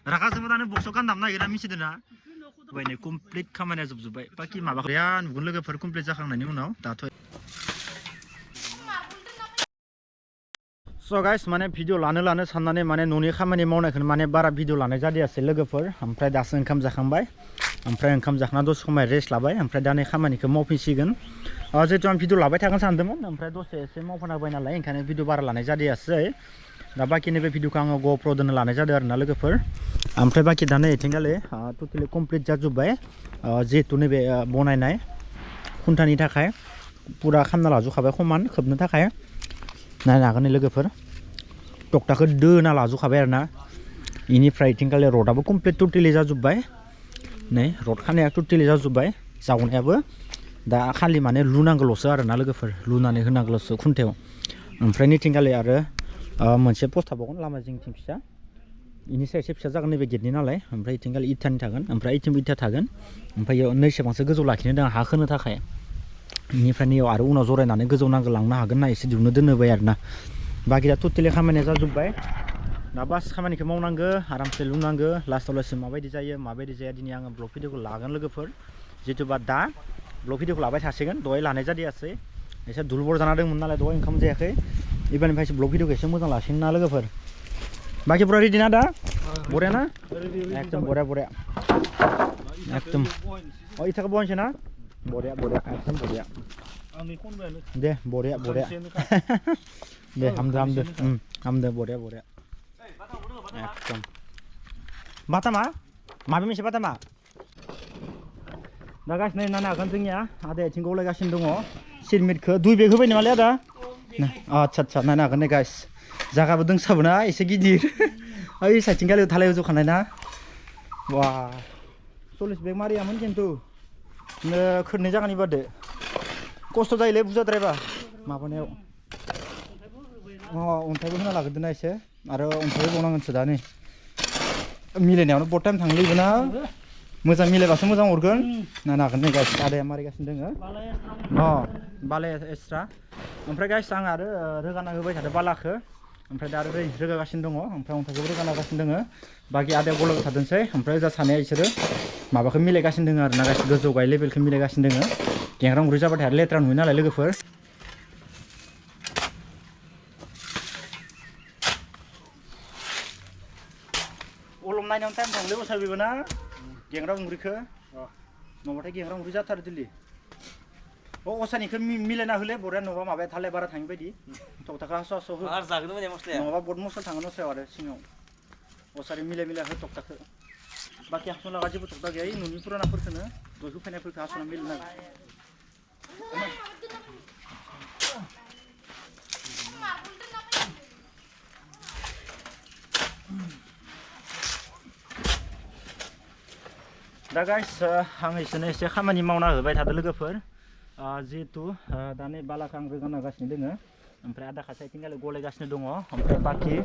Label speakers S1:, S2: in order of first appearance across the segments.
S1: रागाजोंबो दानो बक्सआव गान दामनो नागिरा मिथिदों ना बायनाय कमप्लिट खामानिया जोबजोब्बाय बाखि माबाया नुगोन लोगोफोर कमप्लिट जाखांनायनि उनाव दाथ' स' गाइस माने भिडिअ लानो साननानै माने न'नि खामानि मावनायखौनो माने बारा भिडिअ लानाय जादियासै लोगोफोर ओमफ्राय दासो ओंखाम जाखांबाय ओमफ्राय ओंखाम जाखांना दसे समाय रेस्ट लाबाय ओमफ्राय दा नै खामानिखौ मावफिनसिगोन जिहेतु आं भिडिअ लाबाय थागोन सानदोंमोन ओमफ्राय दसे एसे मावफाना होबाय नालाय ओंखायनो भिडिअ बारा लानाय जादियासै दा बाखि नैबे भिडिअखौ आङो ग'प्र दोनो लानाय जादों आरोना लोगोफोर ओमफ्राय बाखि दा नै इथिंगाले टटेलि कमप्लिट जाजोब्बाय जिहेतु नैबे बनायनाय खुन्थानि थाखाय पुरा खालामना लाजोबखाबाय समान खोबनो थाखाय नायनो हागोन लोगोफोर टक्टाखौ दोना लाजोबखाबाय आरोना इनिफ्राय इथिंगाले रडआबो कमप्लिट टटेलि जाजोब्बाय नै रड खानाया टटेलि जाजोब्बाय जावनायाबो दा खालि माने लुनांगौल'सो आरोना लोगोफोर लुनानै होनांगौल'सो खुन्थायाव ओमफ्राय नैथिंगाले आरो मोनसे पस्ट थाबावगोन लामा जिंथिं फिसा इनि सायाव एसे फिसा जागोन नैबे गेटनि नालाय ओमफ्राय इथिंगाले इटानि थागोन ओमफ्राय इथिंबो इटा थागोन ओमफ्राय इयाव नैसेबांसो गोजौ लाखिनो दं हा खोनो थाखाय इनिफ्राय नैयाव आरो उनाव जरायनानै गोजौ नांगौ लांनो हागोन ना एसे दिहुननो दोननोबाय आरोना बाखि दा टटेलि खामानिया जाजोब्बाय दा बास खामानिखौ मावनांगौ आरामसे लुनांगौ लास्टाव माबायदि जायो माबायदि जाया दिनै आङो ब्लग भिडिअखौ लागोन लोगोफोर जिथुबा दा ब्लग भिडिअखौ लाबाय थासिगोन दहाय लानाय जादियासै एसे दुलबर जाना दंमोन नालाय दहाय ओंखाम जायाखै एबारनिफ्रायसो ब्लग भिडिअखौ एसे मोजां लासिगोन ना लोगोफोर बाखि पुरा रेडि ना दा बरिया ना एकदम बरिया एकदम इथाखौ बहायनोसै ना बरिया एकदम बरिया दे बरिया दे हामदो बरिया एकदम बातामा माबे मोनसे बातामा दा गासिनो नायनो हागोन जोंनिया आदाया आथिं गलायगासिनो दङ सिरमिटखौ 2 बेग होबाय नामालै आदा आदसा नायनो हागोन दे गाइस जागाबो दोंसाबोना एसे गिदिर ओइ साइथिं गालियाव थालायाव जखानाय ना वा 40 बेग मारियामोन खिन्थु खोरनै जागानि बादो खस्थ' जायोलै बुरजाद्रायबा माबानायाव अन्थाइबो होना लाग्रोदोना एसे आरो अन्थाइबो बावनांगोनसो दा नै मिलायनायावनो बहुद टाइम थांलायोबो ना मोजां मिलायबासो मोजां हरगोन नायनो हागोन नै गाइस आदाया मारिगासिनो दोङो बालाया एक्सट्रा ओमफ्राय गाइस आं आरो रोगाना होबाय थादों बालाखौ ओमफ्राय दा आरो रोगागासिनो दङ ओमफ्राय अन्थाइखौबो रोगाना होगासिनो दोङो बाखि आदाया गलायबाय थादोंसै ओमफ्राय जा सानैया इसोरो माबाखौ मिलायगासिनो दोङो आरोना गाइस गोजौ गाय लेभेलखौ मिलायगासिनो दोङो गेंग्रा गुरै जाबाथाय आरो लेथ्रा नुयो नालाय लोगोफोर अलम नायनायावनो टाइम थांलै असाबिबो ना गेंग्रा गुंग्रिखौ नङाबाथाय गेंग्रा गुंग्रि जाथारो दिल्ली असानिखौ मिलायना होले बरिया नङाबा माबाया थालाय बारा थाङि बायदि टक्टाखौ हास' हो नङाबा बद मस्ला थाङो नसायाव आरो सिङाव असारि मिलाय हो टक्टाखौ बाखि हास'नो लागा जेबो टक्टा गैया न'नि पुरानाफोरखौनो दय होफैनायफोरखौ हास'ना मिलायना दा गाइस आं इसोरनो एसे खामानि मावना होबाय थादों लोगोफोर जिहेतु दा नै बालाखौ आं रोगाना होगासिनो दोङो ओमफ्राय आदा खासे इथिंगाले गलायगासिनो दङ ओमफ्राय बाखि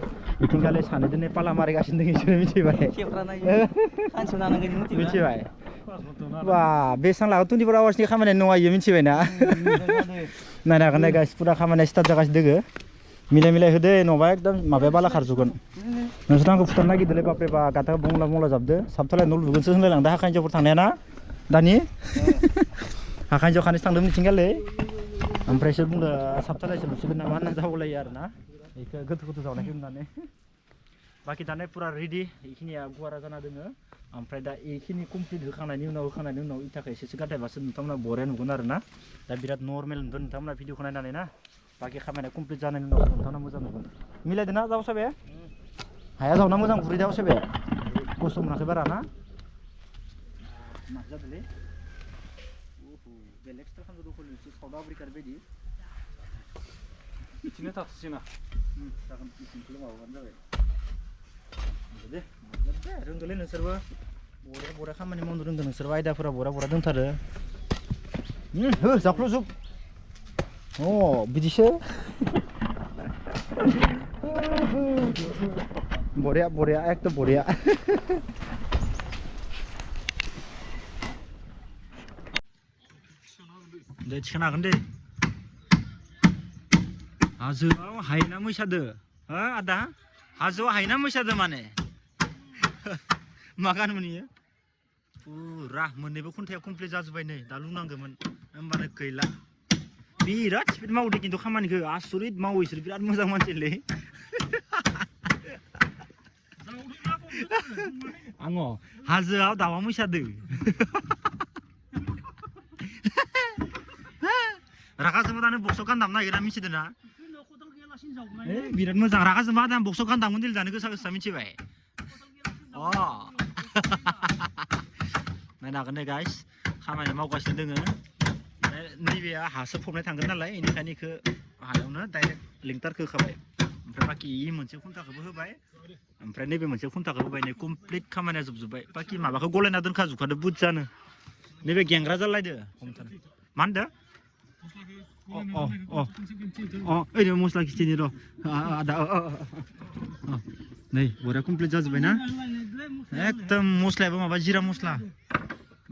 S1: इथिंगाले सानैजों नै पाला मारिगासिनो दङ इसोरो मिथिबाय बा बेसेबां लागोन 24 आवार्सनि खामानिया नङा इयो मिथिबायना नायनो हागोन नाय गाइस पुरा खामानिया स्टार्ट जागासिनो दोङो मिलाय होदो नङाबा एकदम माबाया बाला खारजोबगोन नोंसोर आंखौ फुटान नागिरदोंलै बाप्रे बा गाथा बंला जाबदो साबथालाय न' लुगोनसो होनलायलांदों हाखा हिन्जावफोर थांनाया ना दानि हाखा हिन्जाव खानैसो थांदों मिथिंगालै ओमफ्रायसो बुंदो साबथालायसो लुसिगोन नामा होनना जावलायो आरोना बेखौ गोथौ जावनायखौ नुनानै बाखि दाने पुरा रेडि बेखिनिया गुवारा जाना दोङो ओमफ्राय दा बेखिनि कमप्लिट होखांनायनि उनाव इथाखौ एसेसो गारथायबासो नोंथांमोना बरिया नुगोन आरोना दा बिराद नर्मेल नुगोन नोंथांमोना भिडिअखौ नायनानै ना बाखि खामानिया कमप्लिट जानायनि उनाव नोंथांमोना मोजां नुगोन मिलायदोंना जावसाबे हाया जावना मोजां गुरै जावसाबे खस्थ' मोनाखै बारा ना माथो जादोंलै बेलेग स्टाइल खालामदों दखलनि साउथ आफ्रिकार बायदि बिदिनो थाथ'सैना जागोन बिथिंखौल' माबाबानो जाबाय दे रोंदोंलै नोंसोरबो बरिया खामानि मावनो रोंदों नोंसोरबो आयदाफोरा बरिया दंथारो हो जाख्ल'जोब बिदिसो बरिया एकदम बरिया दे थिखांनो हागोन दे हाजोआव हायना मैसादो हो आदा हाजोआव हायना मैसादो माने मा गानोमोन इयो फुरा मोननैबो खुन्थाया कमप्लिट जाजोब्बाय नै दा लुनांगौमोन होमबानो गैला बिराद स्पिड मावदो खिन्थु खामानिखौ आसरित मावो इसोर बिराद मोजां मानसिलै आङो हाजोआव दाउआ मैसादो रागा जोंबा दानो बक्सआव गानदामनो नागिरा मिथिदों ना बिराद मोजां रागा जोंबा दानो बक्सआव गानदामोन दिल जानो गोसा गोसा मिथिबाय अ नायनो हागोन दे गाइस खामानि मावगासिनो दोङो नैबेया हासो फबनाय थांगोन नालाय बेनिखायनो इखो हायावनो डाइरेक्ट लिंटारखौ होखाबाय ओमफ्राय बाखि इ मोनसे खुन्थाखौबो होबाय ओमफ्राय नैबे मोनसे खुन्थाखौ होबाय नै कमप्लिट खामानिया जोबजोब्बाय बाखि माबाखौ गलायना दोनखाजोबखादो बुदजानो नैबे गेंग्रा जालायदो हमथानो मा होनदो ओरैनो मस्ला खिथिनि र' आदा नै बरिया कमप्लिट जाजोब्बाय ना एकदम मस्लायाबो माबा जिरा मस्ला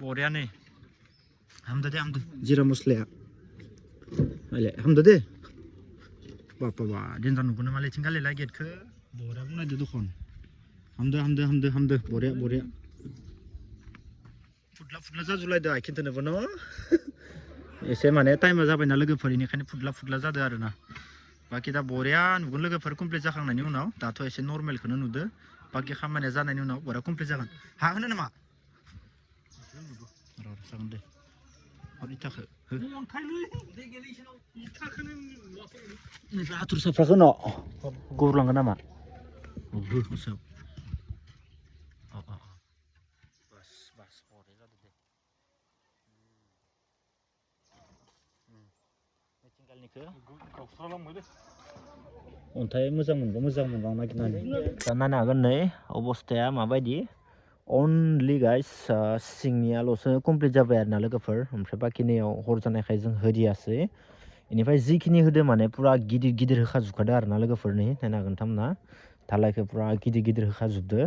S1: बरिया नै हामदो दे हामदो जिरा मस्लाया हामदो दे बाबा देन्जार नुगोन मालाय थिं गालिला गेटखौ बरिया बुंनायदो दखन हामदो बरिया बरिया फुदला फुदला जाजोबलायदो आइखिन्थनोबो न एसे माने टाइमा जाबायना लोगोफोर बेनिखायनो फुदला जादों आरोना बाखि दा बरिया नुगोन लोगोफोर कमप्लिट जाखांनायनि उनाव दाथ' एसे नर्मेलखौनो नुदो बाखि खामानिया जानायनि उनाव बरिया कमप्लिट जागोन हा होनो नामा र' जागोन दे इथाखौ हाथुर साफ्राखौ न' गुरलांगोन नामा बास बरिया जादो दे अन्थाइ मोजां मोनबा नागिरनानै दा नायनो हागोन नै अबस्थाया माबायदि अनलि गाइस सिंनियाल'सो कमप्लिट जाबाय आरोना लोगोफोर ओमफ्राय बाखिनियाव हर जानायखाय जों होदियासै बेनिफ्राय जिखिनि होदो माने पुरा गिदिर होखाजोबखादो आरोना लोगोफोरनि नायनो हागोन थामना धालायखौ पुरा गिदिर होखाजोबदो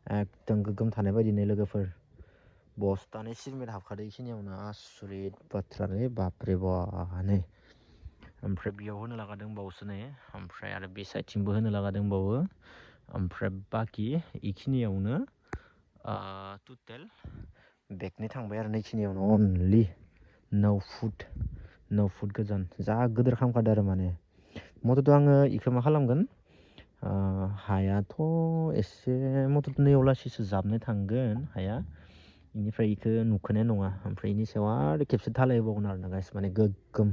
S1: एकदम गोगोम थानाय बायदिनो लोगोफोर बस्थानै सिरमेट हाबखादो बेखिनियावनो आसरित बाथ्रालै बापरे बा नै ओमफ्राय बेयाव होनो लागा दंबावोसो नै ओमफ्राय आरो बे साइडथिंबो होनो लागा दंबावो ओमफ्राय बाखि बेखिनियावनो टटेल बेगनि थांबाय आरो नैखिनियावनो अनलि 9 फुट गोजान जा गोदोर खालामखादो आरो माने मथ'थ' आङो इखौ मा खालामगोन हायाथ' एसे मथ'थ' नैयाव लासैसो जाबनाय थांगोन हाया बेनिफ्राय इखौ नुखोनाय नङा ओमफ्राय इनि सायाव आरो खेबसे धालायबावगोन आरोना गाइस माने गोगोम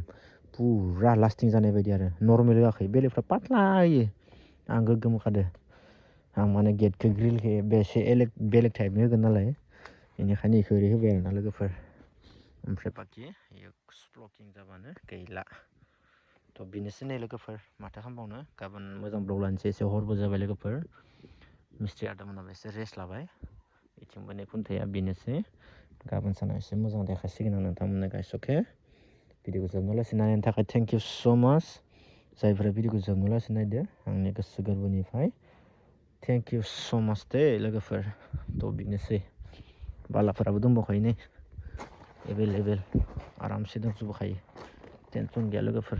S1: पुरा लास्टिं जानाय बायदि आरो नर्मेल होआखै बेलेगफ्रा पातला होयो आं गोगोम होखादो आं माने गेटखौ ग्रिलखौ बेसे बेलेग टाइपनि होगोन नालाय बेनिखायनो इखौ ओरै होबाय आरोना लोगोफोर ओमफ्राय बाखि स्प्लकिं जाबानो गैला थ' बेनोसै नै लोगोफोर माथो खालामबावनो गाबोन मोजां ब्लग लानोसै एसे हरबो जाबाय लोगोफोर मिस्ट्रि आदामोनाबो एसे रेस्ट लाबाय बेथिंबो नै खुन्थाया बेनोसै गाबोन सानाव एसे मोजां देखायसिगोन आं नोंथांमोननो गाइस अके भिडिअखौ जोबनालासे नायनायनि थाखाय थेंक इउ स' माच जायफोरा भिडिअखौ जोबनालासे नायदो आंनि गोसो गोरबोनिफ्राय थेंक इउ स' माच दे लोगोफोर थ' बेनोसै बालाफोराबो दंबावखायो नै एभेलेबेल आरामसे दंजोबखायो टेनसन गैया लोगोफोर